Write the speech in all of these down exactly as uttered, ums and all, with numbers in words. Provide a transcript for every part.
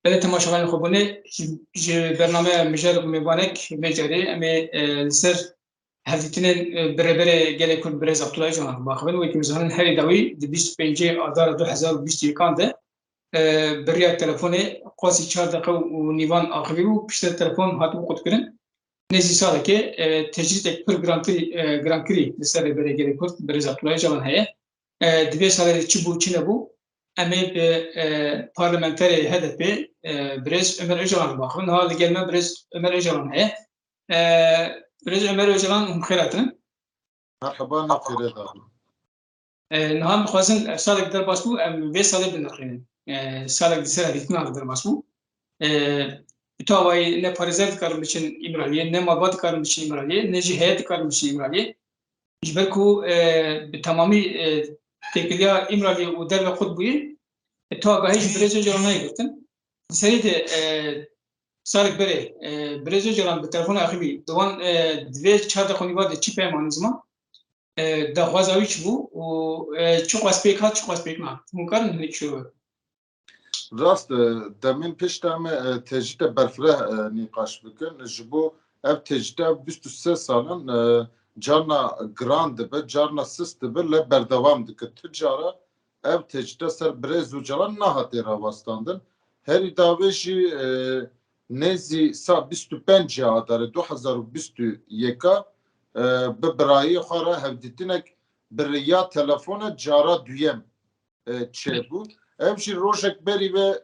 Belê temaşevanên xwebûnê, ji, ji bernameya mijarek û mêvanek vê carê em ê, e, li ser hevdîtinên, e, bi Rêberê Gelê Kurd Birêz Abdullah Ocalan biaxivin. Wekî em zanin herî dawî di bîst û pêncê Adara du hezar û bîst û yekan de, e, bi riya telefonê qasî çar deqe û nîvan axivî û piştre telefon hatibû qutkirin. Nêzî salekê, e, tecrîdek pir girankirî, e, girankirî li ser Rêberê Gelê Kurd Birêz Abdullah Ocalan heye. E, di vê salê de çi bû, çi nebû, em ê bi, e, parlamenterê H D P, e, birêz Ömer Ocalan re biaxivin. Niha li gel me birêz Ömer Ocalan heye. E, birêz Ömer Ocalan, hûn bi xêr hatin. Merheba, ne xêrê da. E, niha em dixwazin, e, salek derbas bû, em vê salê binirxînin. E, salek di ser hevdîtina derbas bû. E, bi tu awayî ne parêzer dikarin biçin Îmraliyê, ne malbat dikarin biçin Îmraliyê, ne jî heyet dikarin biçin Îmraliyê. Ji ber ku, e, bi temamî, e, têkiliya Îmraliyê û derve qut bûye, e, tu agahî ji birêz Ocalan nayê girtin. Di serî de, e, salek berê, e, birêz Ocalan bi telefonê axivî, di wan, e, di vê çar deq û nîva de çi peyam anî ziman? E, daxwaza wî çi bû û, e, çiqas pêk hat, çiqas pêk nehat? Hûn karin hinek şûr bin? Rast e, demên pişta me, e, tecrîde berfireh, e, nîqaş bikin. Ji bo ev tecrîde ev bîst û sê salan, e, carna giran dibe, carna sist dibe, le berdewam dike. Tu cara ev tecrîde ser birêz Ocalan nehate rawestandin. Herî dawê jî, e, nêzî sa bîst û pêncê Adarê du hezar û bîst û yeka, e, bi birayê xwe re hevdîtinek bi riya telefone cara duyem, e, çêbû. Ev jî rojek berî ve,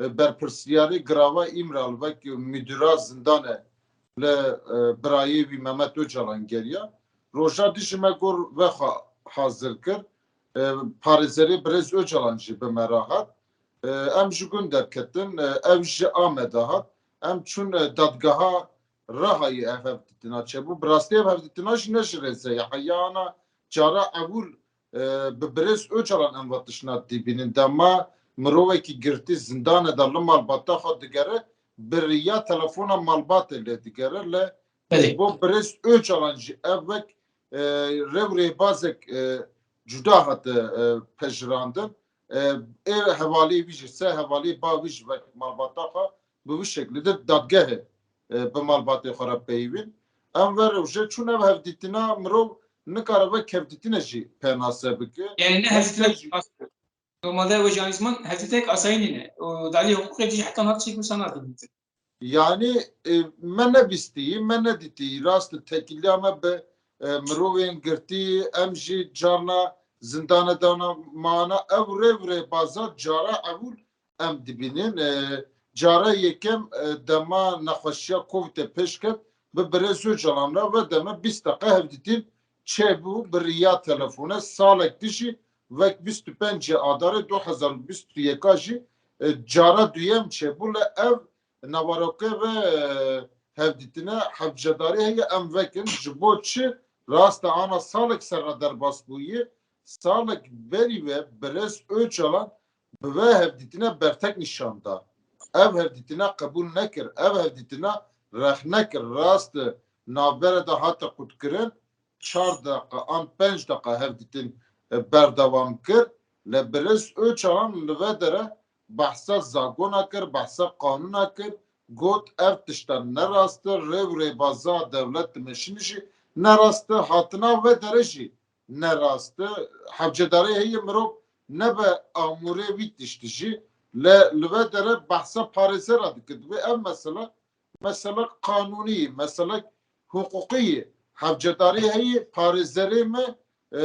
e, berpirsiyarê girava Îmral wek mudira zindane li, e, birayê wî Mehmet Ocalan geriya. Roja dijî me gor vexwe hazir kir. E, parêzerê birêz Ocalan jî bi me re hat. E, em ji gund derketin, e, ev ji Amedê hat. Em çûn, e, dadgeha Rihayê ev hevdîtina çêbû. Bi rastî ev hevdîtina jî ne ji rêzê ye. Heya ana cara ewil, e, bi birêz Ocalan em ve tiştna dibînin. Dema mirovekî girtî zindane de li malbata xwe digere, bi riya telefona malbatê lê digere, le Belê. Bo birêz Ocalan jî ev wek, e, rêw rêbazek, e, cuda hate, e, pejirandin. E, ê hevalê wî jî, se hevalê ba wî jî wek malbata xwe bi wî şeklî de dadgehê, e, bi malbatê xwe re peyivîn. Em ver û jê çûn ev hevdîtina mirov nikare wek hevdîtine jî pênase bike. Yani ne hevdîtine jî. Normalde ew jî anî ziman hevdîtek asayî nîne. Û dalî hiqûqê jî heta niha tiştek wisa nake dîtin. Yani, e, me nebîstî, me nedîtî. Rast e, tekiliya me bi, e, mirovên girtî, em jî carna zindane dana mana. Ev rêv rêbaza cara ewil em dibînin. E, cara yekem, e, dema nexweşiya Covidê pêş ket, bi birêz Ocalan re ve deme bîst deqe hevdîtin çêbû bi riya telefone. Salek dijî wek bîst û pêncê Adarê du hezar û bîst û yeka jî, e, cara duyem çêbû. Le ev naveroke ve, e, hevdîtine hevcedarî heye, em vekin. Ji bo çi? Rast e, ana salek serre derbas bûye. Salek berî ve birêz Ocalan bi ve hevdîtine bertek nîşan da. Ev hevdîtine qebûl nekir. Ev hevdîtine rexne kir. Rast e, navbere de hate qutkirin. Çar deqa an pênc deqa hevdîtin, e, berdewam kir. Le birêz Ocalan li ve dere behsa zagona kir, behsa qanûna kir. Got, ev tişta ne rast e, rêw rêbaza dewlet dimeşînî jî ne rast e, hatina ve dere jî ne rast e. Hevcedarê heye mirov nebe amûrê wî tiştî jî. Le li ve dere behsa parêzera dike. Divê ev mesele, mesele qanûnî, mesele hiqûqî ye. Hevcedarê heye, parêzerê me, e,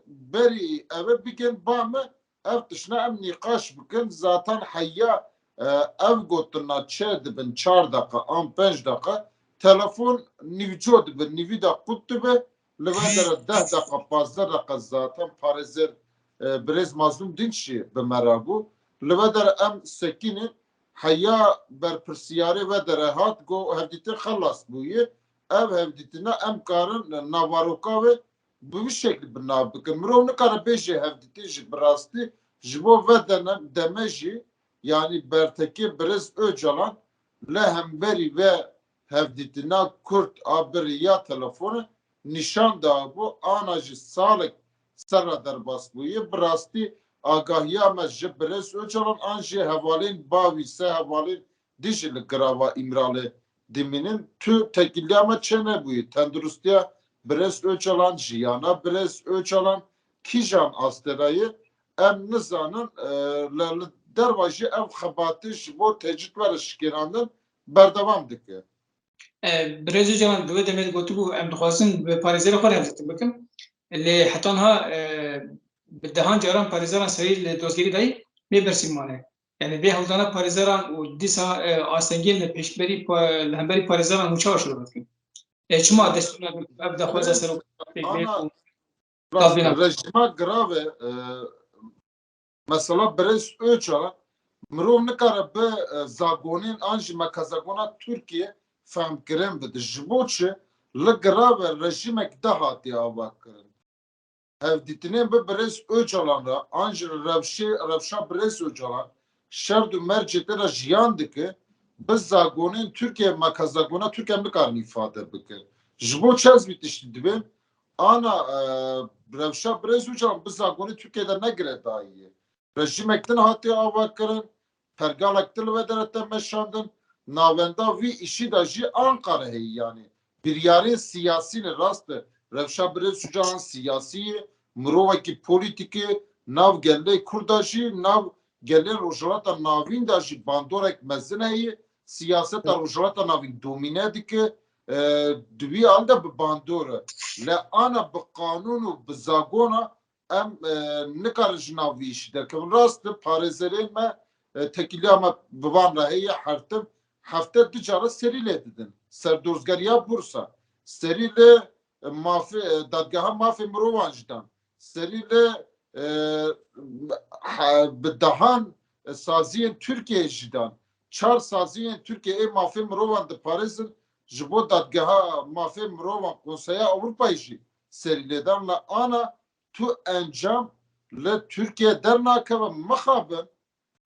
berî eve bikin ba me, ev tiştine em nîqaş bikin. Zaten heya, e, ev gotina çê dibin çar deqa an pênc deqa, telefon nîvco dibe, nîvî de qut dibe, li ve dere deh deqa, pazdeh deqa zaten parêzer, e, birêz Mazlûm Dinç jî bi me re bû. Li ve dere em sekînin, heya berpirsiyarê ve dere hat, got hevdîtin xelas bûye. Ev hevdîtina em karin naveroka ve bi vî şeklî bi nav bikin. Mirov nikare bêje hevdîtin jî bi rastî ji bo ve dene-, deme jî, yanî bertekê birêz Ocalan le hemberî ve hevdîtina Kurd a bi riya telefone nîşan dabû, ana jî salek serre derbas bûye. Bi rastî agahiya me ji birêz Ocalan an jî hevalên bavî se hevalên dijî li girava Îmralê dimînin. Tu tekîliya me çênebûyî. Tenduristiya birêz Ocalan, jiyana birêz Ocalan kîjan astê de ye? Em nizanin, e, li, li derva jî ev xebatê ji bo tecrîd were şikêrandin berdewam dike. E, Birêz Ocalan di wê demê de gotibû, em dixwazin bi parêzerê xwe re hevdîtin bikin. Lê heta niha, e, bi dehan caran parêzeran serî li dozgerî dayî bê bersîv mane. Yani vê hewldana parêzeran û dîsa, e, astengiyên li pêşberî pa-, li hemberî parêzeran hûn çawa şirove dikin? E, çima destûna ev daxwaza serok pêk bê Ana, û rast, davêna rejîma grave, e, mesela birêz Ocalan, mirov nikare bi, e, zagonên an jî mekazagona Tirkiye fehmkirin bide. Ji bo çi? Li grave rejîmek de hatiye ava kirin. Hevdîtinên bi birêz Ocalan re, an jî rewşê, rewşa birêz Ocalan, şerd û mercê te de jiyan dike, bi zagonên Tirkiye, mekazagona Tirkiye nikarin îfade bikin. Ji bo çi ez vî tiştî dibêm? Ana, e, rewşa birêz Ocalan bi zagonê Tirkiye de ne girêdayî ye. Rejîmek din hatiye ava kirin, pergalek din li wê derê te meşandin. Navenda vî îşî de jî Ankara heye, yanî biryarên siyasî ne rast e. Rewşa birêz Ocalan siyasî ye, mirovekî polîtîk e, nav gelê Kurd de jî, nav gelê Rojhilata Navîn de jî bandorek mezin heye, siyaseta Rojhilata Navîn domîne dike, e, di wî al de bi bandor e. Le ana bi qanûn û bi zagona em, e, nikarin ji nav vî îşî derkevin. Rast e, parêzerên me, e, tekîliya me bi van re heye, her tim hefte du cara serî lê didin. Serdozgeriya Bursa, serî lê, e, mafê, e, dadgeha mafê mirovan jî dan. Serî lê, e, he-, bi dehan, e, saziyên Tirkiyeyê jî dan. Çar saziyên Tirkiye ê mafê mirovan diparêzin, ji bo dadgeha mafê mirovan Konseya Ewropayê jî serî lê dan. La ana tu encam li Tirkiye dernakeve, mixabin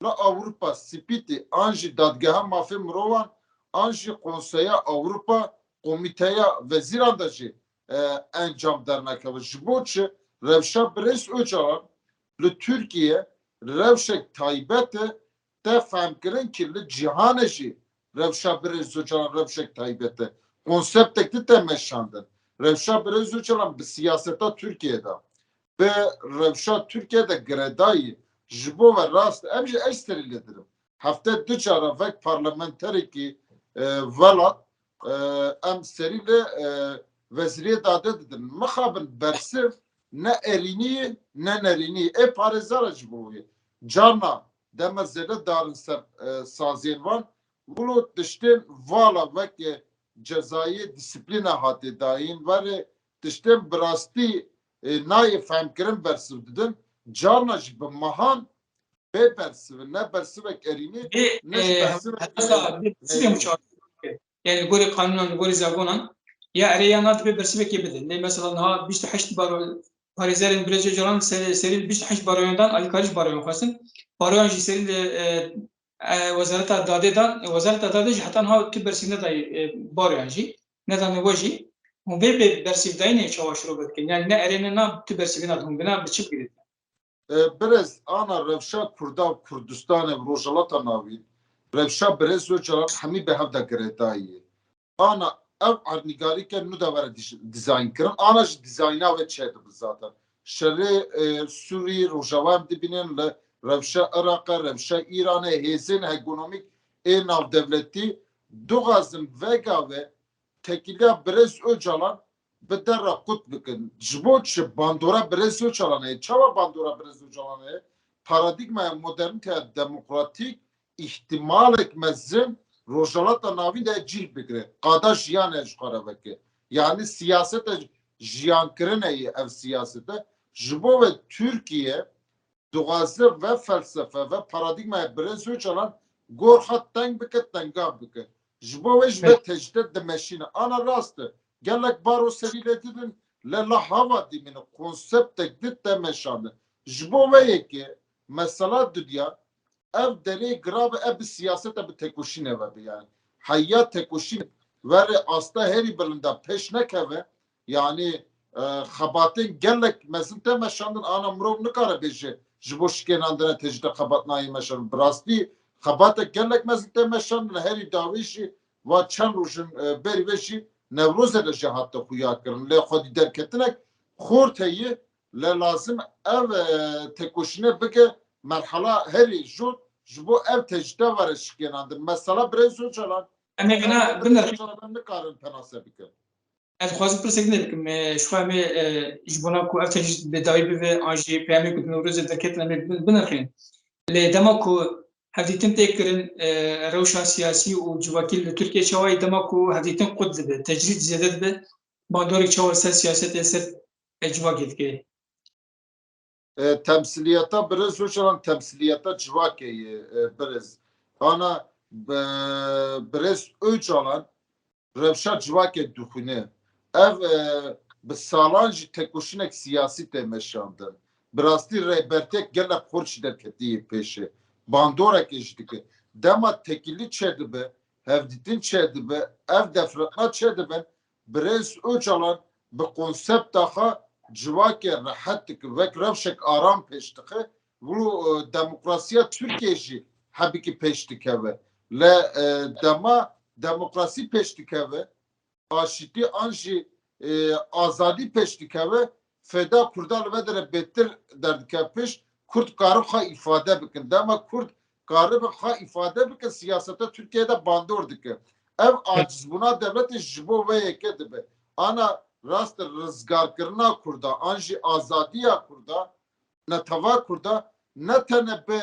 li Ewropa, Spîtî, an jî Dadgeha Mafê Mirovan, an jî Konseya Ewropa, Komîteya Vezîran de jî, e, encam dernakeve. Ji bo çi? Rewşa birêz Ocalan li Tirkiye rewşek taybet e, te fehmkirin ki li cîhanê jî rewşa birêz Ocalan rewşek taybet e. Konseptek di te meşandin. Rewşa birêz Ocalan bi siyaseta Tirkiye de, bi rewşa Tirkiye de girêdayî, ji bo ve rast, em jî ez serî lê didim. Hefte du cara vek parlamenterekî, e, welat, e, em serî lê, e, Wezîrê Dade didin. Mixabin bersiv ne erînî ye, ne nerînî ye. Ê parêzer e ji bo wê. Carna dema zêde darin ser, e, saziyên van, wilo tiştên vala weke cezayê disiplîna hatê dayîn, verê tiştên bi rastî, e, nayê fehmkirin bersiv didin. Carna jî bi mehan bê bersiv in, ne bersivek erînî, Bê, ne jî e, bersivek, heta e, bê bersivê e, muçar. Yani li gorî qanûnan, li gorî zagonan, ya erê ya na dibê bersivekê bidin. Lê mesela niha bîst û heşt baro-, parêzerên Birêz Ocalan se-, serî bîst û heşt baroyan dan, alîkarî ji baroyan xwestin. Baroyan jî serî li, e, e, Wezareta Dadê dan, e, Wezareta Dadê jî heta niha tu bersîv nedayî, e, baroyan jî, nedanê we jî. Hûn vê bê bersîvdayînê çawa şirove dikin? Yani ne erê ne na tu bersîvê nadin, hûn bina bi çi bigirîn? E, birêz, ana rewşa Kurda û Kurdistanê û Rojhilata Navîn, rewşa birêz Ocalan hemî bi hev de girêdayî ye. Ana ev erdnîgarî ke nû de were dij-, dîzayn kirin, ana ji dîzayna wê çêdibe zaten. Şerê, e, Sûrî, Rojava em dibînin li rewşa Iraqê, rewşa Îranê, hêzên hegemonîk ê navdewletî dixwazin vegave tekîliya birêz Ocalan bi derra qut bikin. Ji bo çi bandora birêz Ocalan heye? Çawa bandora birêz Ocalan heye? Paradîgmaya modernîteya demokratîk îhtimalek mezin Rojhilata Navîn de cih bigire. Qada jiyan e ji xwe re veke. Yani siyasete jiyankirinê ye ev siyasete. Ji bo ve Tirkiye dixwaze ve felsefe, ve paradîgmaya birêz Ocalan gor xwe teng bike, tengav bike. Ji bo wê ji ve tecrîde dimeşîne. Ana rast e. Gelek baro serî lê didin, lê la hava dimîne, konseptek di te meşandin. Ji bo wê yekê mesela dinya ev derê girav e, ev bi siyasete, bi tekoşîne ve bi yani. Heya tekoşîn verê asta herî bilinda pêş nekeve, yani, e, xebatên gelek mezin te meşandin, ana mirov nikare bêje ji bo şikênandina tecrîdê xebat nayê meşandin. Bi rastî xebatek gelek mezin tê meşandin. Herî dawî jî va çend rojin, e, berî vê jî Newrozê de jî hate xuya kirin. Lê xwedî derketinek xort heye, lê lazim ev, e, têkoşîne bike merhala herî jot ji bo ev tecrîde were şikênandin. Mesela birêz Ocalan, Em ê vêna em binirxin. Ocalan nikarin penase bikin. Ez dixwazim pirsek nê bikim. E, ji xwe em ê, e, ji bona ku ev tecrîd bi dawî bibe, an jî peyamê ku di Newrozê derketin em ê bin-, binirxin. Lê dema ku hevdîtin tê kirin, e, rewşa siyasî û civakî li Tirkiyê çawa ye, dema ku hevdîtin qut dibe, tecrîd zêde dibe, bandorek çawa li ser siyasetê, ser, e, civakê dike? E, temsiliyeta birêz Ocalan temsiliyeta civakê ye, e, birêz. Ana bi-, birêz Ocalan rewşa civakê dixwîne. Ev, e, bi salan jî tekoşînek siyasî tê meşandin. Bi rastî rêbertiyek gelek xurt jî derketiye pêşê. Bandorekê jî dike. Dema tekîlî çêdibe, hevdîtin çêdibe, ev defrikna çêdibin, birêz Ocalan bi konsepta xwe civakê rehet dike, wek rewşek aram pêş dixe, wilo, e, demokrasiya Tirkiyê jî hebikî pêş dikeve. Le, e, dema demokrasî pêş dikeve, aşitî an jî, e, azadî pêş dikeve, fêda Kurda li vê derê bêtir derdikeve pêş, Kurd karin xwe îfade bikin. Dema Kurd karibin xwe îfade bikin, siyaseta Tirkiyeyê de bandor dike. Ev acizbûna dewletê ji bo vê yekê dibe. Ana rast rizgarkirina Kurda, an jî azadiya Kurda, neteweka Kurda ne tene bi,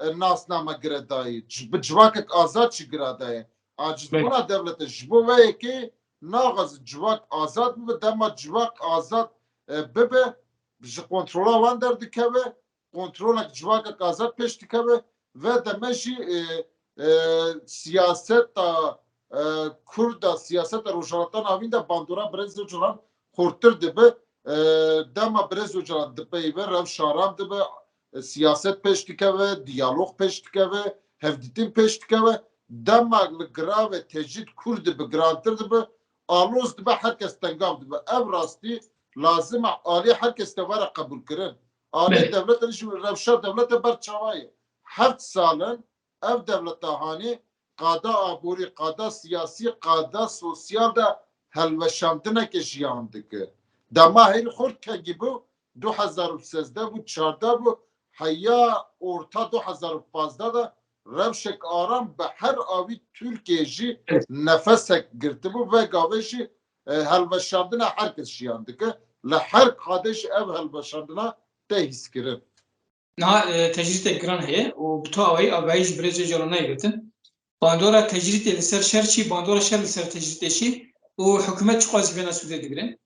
e, nasname girêdayî, ci-, bi civakek azad jî girêdayî. Acizbûna dewletê ji bo vê yekê naxwazin civak azad bibe, dema civak azad, e, bibe, ji kontrola wan derdikeve, kontrolek civakek azad pêş dikeve, vê demê jî, e, e, siyaseta, e, Kurda, siyaseta Rojhilata Navîn de bandora birêz Ocalan xurtir dibe. E, dema birêz Ocalan dipeyive, rewş aram dibe, e, siyaset pêş dikeve, diyalog pêş dikeve, hevdîtin pêş dikeve. Dema li giravê tecrîd kûr dibe, girantir dibe, aloz dibe, her kes tengav dibe. Ev rastî lazim e, alî her kes te were qebûlkirin. Alî dewleta jî rewşa dewleta ber çawa ye. Heft sal in ev dewleta hanî qada aborî, qada siyasî, qada sosyal de helweşandineke jiyan dike. Dema herî xurt kengî bû, du hezar û sezdeh bû, çardeh bû, heya orta du hezar û pazdeh de rewşek aram bi her awî Tirkiyê jî nefesek girtibû. Vê gavê jî, e, helweşandina her kes jiyan dike. Li her qadê jî ev helweşandina tê hîskirin. Niha, e, tecrîdek giran heye û bi tu awayî agahî ji birêz Ocalan nayê girtin. Bandora tecrîdê li ser şer çi, bandora şer li ser tecrîdê çi û hikûmet çiqas ji vêna sûdê digire?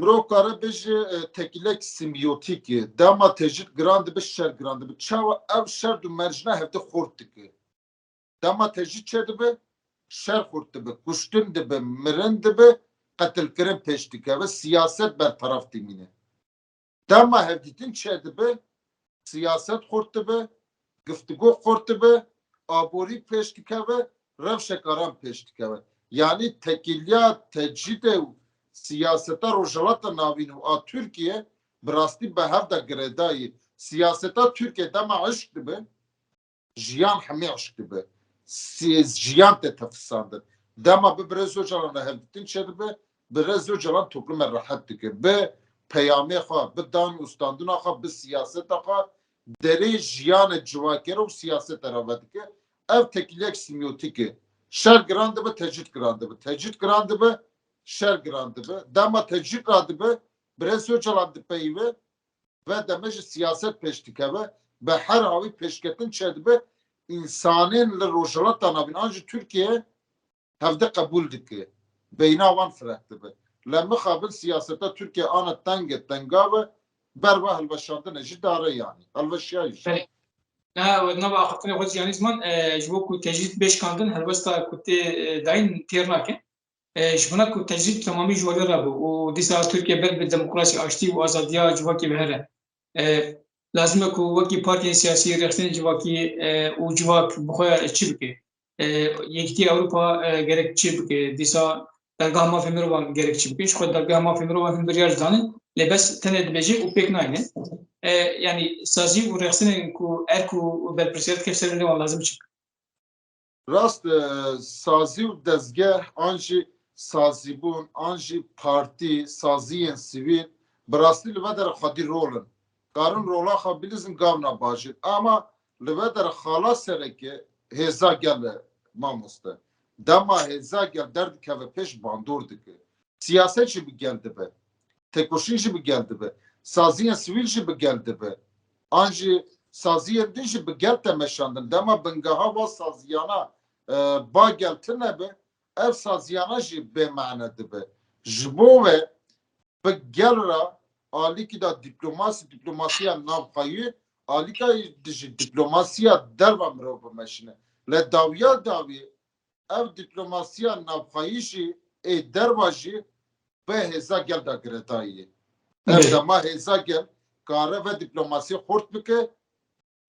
Mirov kare bêje, e, tekîlek simyotîk e. Dema tecrîd giran dibe, şer giran dibe. Çawa ev şer du mercina hevdî xurt dike. Dema tecrîd çêdibe, şer xurt dibe, kuştin dibe, mirin dibe, qetilkirin pêş dikeve, siyaset bertaraf dimîne. Dema hevdîtin çêdibe, siyaset xurt dibe, giftigo xurt dibe, aborî pêş dikeve, rewşek aram pêş dikeve. Yanî tekîliya tecrîdê û siyaseta Rojhilata Navîn û a Tirkiyê bi rastî bi hev de girêdayî. Siyaseta Tirkiyê dema hişk dibe, jiyan hemî hişk dibe. Si-, jiyan tê tefisandin. Dema bi birêz Ocalan re hevdîtin çêdibe, birêz Ocalan toplume rehet dike. Bi peyamê xwe, bi dan û standina xwe, bi siyaseta xwe derê jiyanê civakê re û siyasete re vedike. Ev tekîliyek simyotîk e. Şer giran dibe, tecrîd giran dibe. Tecrîd giran dibe, şer giran dibe. Dema tecrîd radibe, birêz Ocalan dipeyive, vê demê jî siyaset pêş dikeve, bi her awî pêşketin çêdibe, însanên li Rojhilata Navîn an jî Tirkiyeyê hevdî qebûl dike. Beyna wan fireh dibe. Le mixabin siyaseta Tirkiye ana teng e, tengav e, ber ve hilweşandine jî dare yanî. Hilweşiya jî. Belê. Na, na bi axiftinê xwe jî yanî ziman, e, ji bo ku tecrîd bê şikandin, helwesta ku tê, e, dayîn têr nake. E, ji bona ku tecrîd temamî ji wê re bû û dîsa Tirkiye ber bi demokrasî, aştî û azadiya civakê ve here. E, lazim e ku wekî partiyên siyasî, rêxistinên civakî, e, û civak bi xwe çi bike? E, Yekîtiya Ewropa, e, gerek çi bike? Dîsa Dergeha Mafê Mirovan gerek çi bike? Ji xwe Dergeha Mafê Mirovan hin biryar dane, lê bes tenê dibêje û pêk nayne. e, yanî sazî û rêxistinên ku erk û berpirsiyar dike ser wê wan lazim çi? Rast e, sazî û dezgeh an jî sazîbûn an jî partî, saziyên sivîl bi rastî li vê derê xwedî rol in. Karin rola xwe bilîzin gavna bajêr. Ama li vê derê xala sereke hêza gel e mamoste. Dema hêza gel derdikeve pêş bandor dike. Siyaset jî bi gel dibe. Têkoşîn jî bi gel dibe. Saziyên sivîl jî bi gel dibe. An jî saziyên din jî bi gel te meşandin. Dema bingeha va saziyana e, ba gel tune be, ev saziyana jî bêmane dibe. Ji bo ve bi gel re alîkî de dîplomasî, dîplomasiya navxweyî, alîka dijî dîplomasiya derve mirov bimeşine. Li dawiya dawî ev dîplomasiya navxweyî jî ê derva jî bi hêza gel de girêdayî ye. Ev dema hêza gel kare ve dîplomasî xurt bike,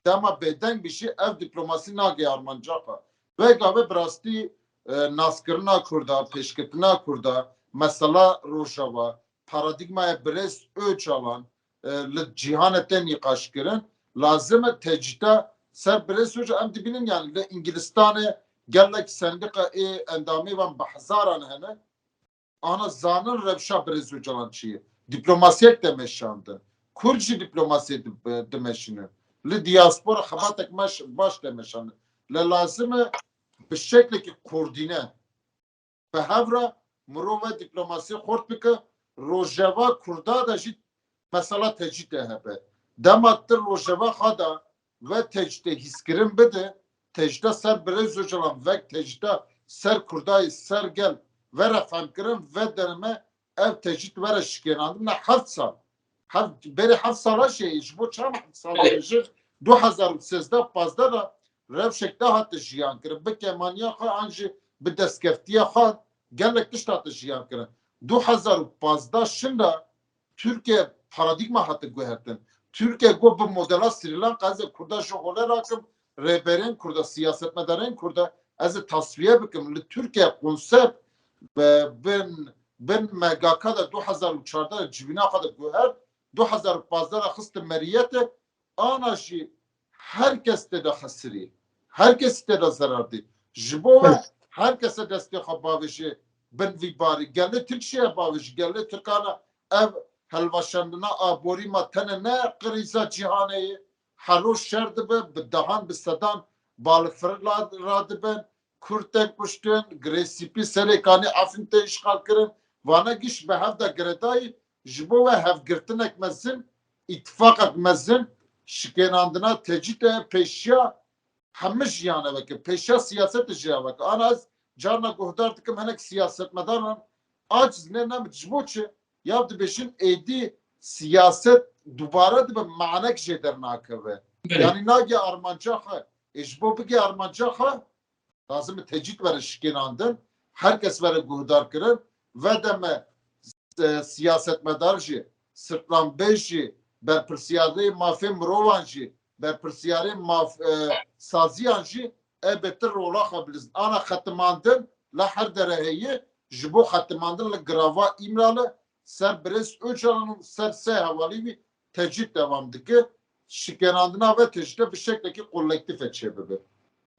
dema bêdeng bî jî ev dîplomasî nagê armanca xwe. Vê gavê bi rastî e, naskirina Kurda, pêşketina Kurda, mesela Rojava, paradîgmaya birêz Ocalan e, li cîhanê tê nîqaşkirin. Lazim e tecrîta ser birêz Ocalan em dibînin, yani li Îngilistanê gelek sendîqa ê endamê van bi hezaran hene. Ana zanin rewşa birêz Ocalan çi ye. Dîplomasiyek de meşandin. Kurd jî dîplomasiyê di- dimeşînin. Li diaspora xebatek meş, baş de meşandin. Lê lazim e bi şeklekî koordîne bi hev re mirove dîplomasî xurt bike, rojeva Kurda de jî mesela tecrîdê hebe. Dema tu rojeva xwe de ve tecrîdê hîskirin bide, tecrîda ser birêz Ocalan vek tecrîda ser Kurdayê ser gel vere femkirin, ve derime ev tecrîd vere şikênandin, ne heft sal. Heft, berê heft sala jî, ji bo çawa heft sal dibêjin? Du hezar û sêzdeh pazdeh de rewşek de hate jiyan kirin. Bi kêmaniya xwe an jî bi destkeftîya xwe gelek tişt hate jiyan kirin. Du hezar û pazdeh şinda Tirkiye paradîgma hate guhertin. Tirkiye got bi modela Srî Lanka ez ê Kurda ji hole rakim, rêberên Kurda, siyasetmedarên Kurda ez ê tasfiye bikim. Li Tirkiye konsept bi, bin, bin M G K de du hezar û çardeh de civîna xwe de guhert, du hezar û pazdeh de xiste meriyete, ana jî her kes tê de xesirî. Her kes tê de zerar dî. Ji bo we her kese destê xwe bavêje bin vî barî. Gelê Tirkiyê bavêje, gelê Tirkana ev helweşandina aborî ma tenê ne qirîza cîhanê ye. Her roj şer dibe, bi dehan, bi sedan balifir la-, radibin. Kurd tên kuştin, Girê Spî, Serê Kanî, Efrîn tê îşxal kirin. Vana giş bi hev de girêdayî, ji bo we hevgirtinek mezin, îtifaqek mezin, şikênandina tecrîdê pêşiya hemî jiyanê veke, pêşiya siyasetê jî veke. Ana ez carna guhdar dikim hinek siyasetmedaran aciz ne, ne ji bo çi? Ya dibêjin êdî siyaset dubare dibe, manek jê dernakeve. Belê. Yanî nagê armanca xwe. Ê ji bo bigê armanca xwe, lazim e tecrîd were şikênandin, her kes were guhdar kirin. Vedeme e, siyasetmedar jî, sirtlanbêj jî, berpirsiyarê mafê mirovan jî, berpirsiyarê maf, e, saziyan jî ê bêtir rola xwe bilîzin. Ana xetimandin li her dere heye, ji bo xetimandin li girava Îmrali ser birêz Ocalan û ser sê hevalî wî tecrîd dewam dike. Şikênandina ve tecrîde bi şeklekî kolektîfe çêbibe.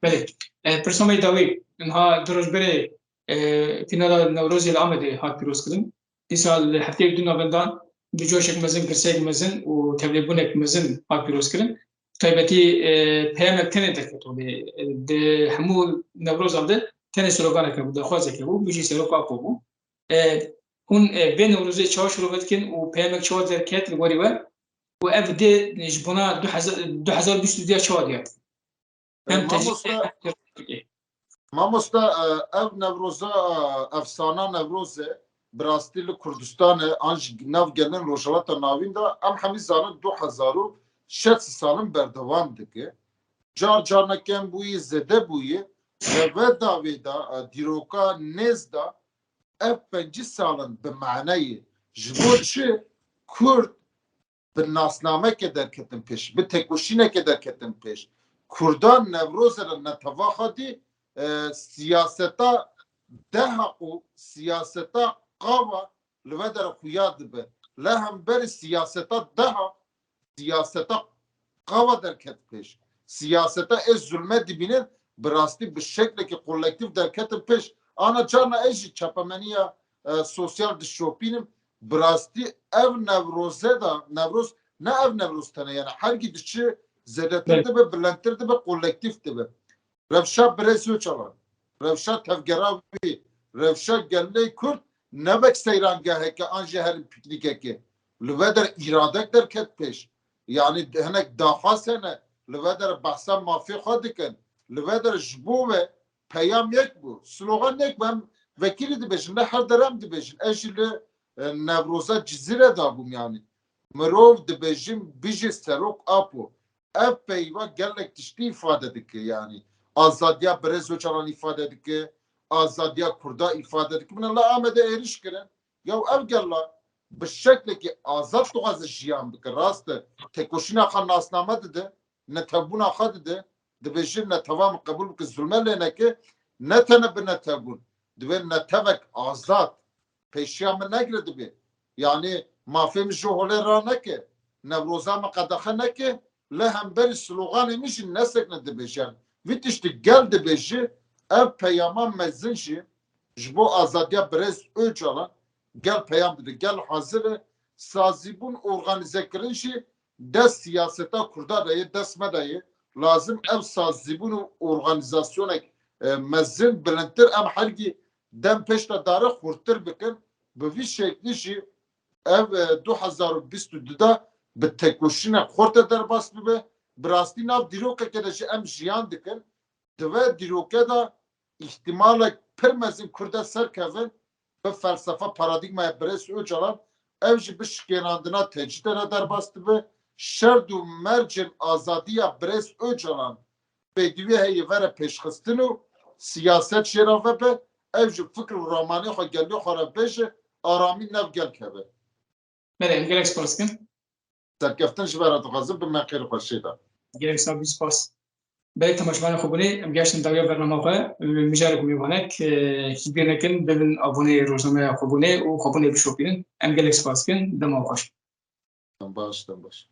Belê. E, pirsa me dawî, niha du roj berê, e, fînala Newrozê li Amedê hat pîrozkirin. Dîsa li hefteyê du navendan bi coşek mezin, girseyek mezin û tevlêbûnek mezin hat pîrozkirin. Taybetî, e, peyamek tenê derket holê. E, di hemû Newrozan de tenê sloganek hebû, daxwazek hebû, bijî Serok Apo bû. E, hûn, e, vê Newrozê çawa şirove dikin û peyamek çawa derket li gorî we? Û ev dê ji bona du hezar, du hezar bîst û du ya çawa diyar? Hem tecrîde, hem tecrîde. Mamoste, e, ev Newroza, e, efsana Newroz e, bi rastî li Kurdistanê an jî nav gelên Rojhilata Navîn de em hemî zanin du hezar û şeş sal in berdewam dike. Car carna kem bûyî, zêde bûyî. Ve ve davê de, e, dîroka nêz de ev pêncî sal in bi mane ye. Ji bo çi Kurd bi nasnameke derketin pêş, bi têkoşîneke derketin pêş. Kurdan Newrozê re neteva xwedî, e, siyaseta deha û siyaseta qava li ve dere xuya dibe. Li hemberî siyaseta deha siyaseta qava derket pêş. Siyaseta ê zulme dibînin, bi rastî bi şeklekî kolektîf derketin pêş. Ana carna ê jî çapemeniya, e, sosyal dişopînim. Bi rastî ev Newroze de, Newroz, ne ev Newroz tene, yani hergî diçi zêdetir Belê. dibe, bilendtir dibe, kolektîf dibe. Rewşa Birêz Ocalan, rewşa tevgera wî, rewşa gelê Kurd ne wek seyrangeheke an jî herin pîknîkeke. Li vê der îradek derket pêş. Yani hinek daxwaz hene, li vê der behsa mafê xwe dikin. Li vê der ji bo we peyam yek bû, slogan yek bû. Em vekirî dibêjin, ne her der em dibêjin. Ez jî li, e, Newroza Cizîre de bûm yani. Mirov dibêjin, bijî Serok Apo. Ev peyva gelek tiştî îfade dike, yani azadiya Birêz Ocalan îfade dike, azadiya Kurda îfade dike. Min li Amedê êrîş kirin. Ya ev gela bi şeklekî azad dixwaze jiyan bike. Rast e, têkoşîna xwe nasname dide, netewbûna xwe dide, dibêje netewa min qebûl bike, zulme lê neke, ne tene bi netewbûn. Divê netewek azad pêşiya min negire dibe. Yani mafê min ji holê raneke, Newroza min qedexe neke, li hemberî sloganê min jî nesekine dibêje. Vî tiştî gel dibêje, ev peyama mezin jî ji bo azadiya Birêz Ocalan gel peyam dide, gel hazir e. Sazîbûn, organîzekirin jî dest siyaseta Kurda de ye, dest me de ye. Lazim ev sazîbûn û organîzasyonek, e, mezin, bilindtir, em hergî dem pêş de dare xurttir bikin. Bi vî şeklî jî ev, e, du hezar û bîst û du de bi tekoşînek xurte derbas bibe. Bi rastî nav dîrokeke de jî em jiyan dikin. Di vê dîroke de îhtimalek pir mezin Kurd e serkevin, bi felsefa paradîgmaya Birêz Ocalan, ev jî bi şikênandina tecrîdê re derbas dibe. Şerd û mercên azadiya Birêz Ocalan pêdivî heye vere pêşxistin û siyaset jê re vebe, ev jî fikr û ramanê xwe gelê xwe re bêje, aramî nav gel keve. Belê, em gelek spas dikin. Serkeftin ji we re dixwazim, bi me xêr û xweşiyê de. Gelek sağ ol, spas. Belê temaşevanê xwe bûnê, em geştin dawiya bernama xwe, mijarek û mêvanek, e, hîvê nekin, bibin abonê rojnameya xwe bûnê û xwe bûnê bişopînin. Em gelek spas dikin, dema xweş. Dem baş, dem baş.